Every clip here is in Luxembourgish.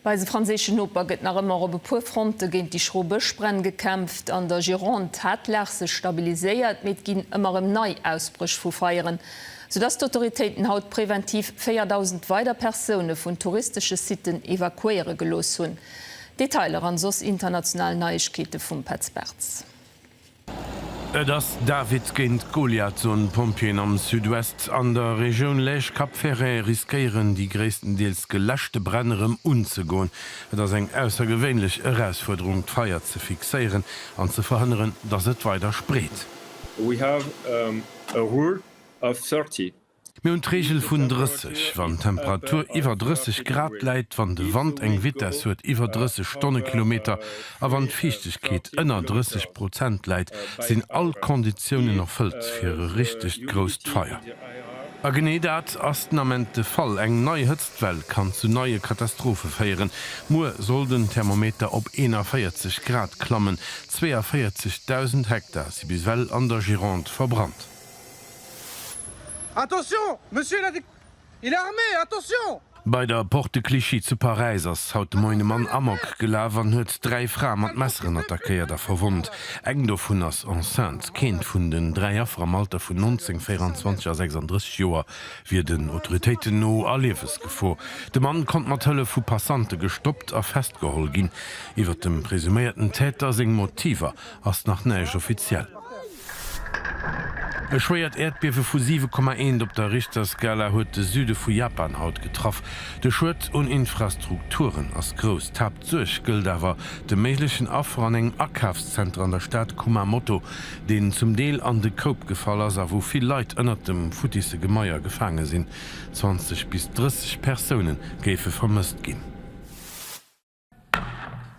Bei eise franséischen Noper gëtt nach ëmmer op e puer Fronte géint déi schro Bëschbränn gekämpft. An der Gironde hat d'Lag sech stabiliséiert, mee et ginn ëmmer erëm nei Ausbréch vu Feieren, soudass d'Autoritéiten haut preventiv 4.000 weider Persoune vun touristesche Siten evakuéiere gelooss hunn. Detailer an soss international Neiegkeete vum Petz Bartz. Et ass David géint Goliath, soen d'Pompjeeën am Sud-Ouest. An der Regioun Lège-Cap Ferret riskéieren déi gréisstendeels geläschte Bränn erëm unzegoen. Et ass eng aussergewéinlech Erausfuerderung, d'Feier ze fixéieren an ze verhënneren, datt et weider spreet. We have a rule of 30. Mir hunn d'Reegel vun 30, wann d'Temperatur iwwer 30 Grad läit, wann de Wand eng Vitess huet iwwer 30 Stonnekilometer a wann d'Fiichtegkeet ënner 30 Prozent läit, sinn all Konditiounen erfëllt fir e richtegt grousst Feier. A genee dat ass den Ament de Fall. Eng nei Hëtztwell kann zu neie Katastrophe féieren. Muer soll den Thermometer op 41 Grad klammen. 42.000 Hektar si bis ewell an der Gironde verbrannt. Attention! Monsieur, il a des. Il est armé! Attention! Bei der Porte de Clichy zu Paräis ass haut de Moien e Mann Amok gelaf an huet 3 Frae mat Messeren attackéiert a verwonnt. Eng dovun ass enceinte. Keent vun den 3 Affer am Alter vun 19, 24 a 36 Joer wier den Autoritéiten no a Liewesgefor. De Mann konnt mat Hëllef vu Passante gestoppt a festgeholl ginn. Iwwer dem presuméierten Täter seng Motiver ass nach näischt offiziell. E schwéiert Äerdbiewe vu 7,1 op der Richterskala huet de Süde vu Japan haut getraff. De Schued un Infrastrukturen ass grouss. D'Haaptsuerg gëllt awer de méiglechen Affer an engem Akafszenter an der Stad Kumamoto, deen zum Deel an de Koup gefall ass a wou vill Leit ënnert dem futtisse Gemaier gefaange sinn. 20 bis 30 Persoune géife vermësst ginn.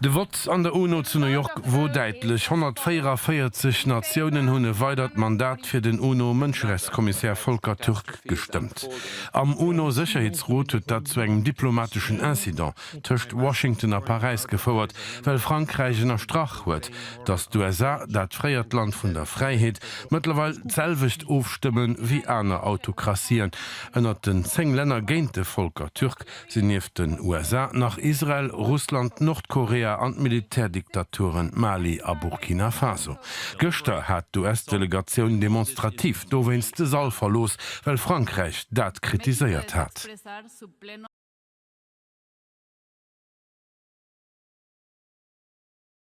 De Vott an der UNO zu New York wor däitlech, 144 Natiounen hunn e weidert Mandat fir den UNO-Mënscherechtskommissär Volker Türk gestëmmt. Am UNO-Sécherheetsrot huet dat zu engem diplomateschen Incident tëscht Washington a Paräis gefouert, well Frankräich ënnerstrach huet, datt d'USA, dat fréiert Land vun der Fräiheet, mëttlerweil d'selwecht ofstëmme wéi aner Autokratien. Ënnert den 10 Länner géint de Volker Türk sinn nieft den USA nach Israel, Russland, Nordkorea an d'Militärdiktaturen Mali a Burkina Faso. Gëschter hat d'US-Delegatioun demonstrativ dowéinst de Sall verlooss, well Frankräich dat kritiséiert hat.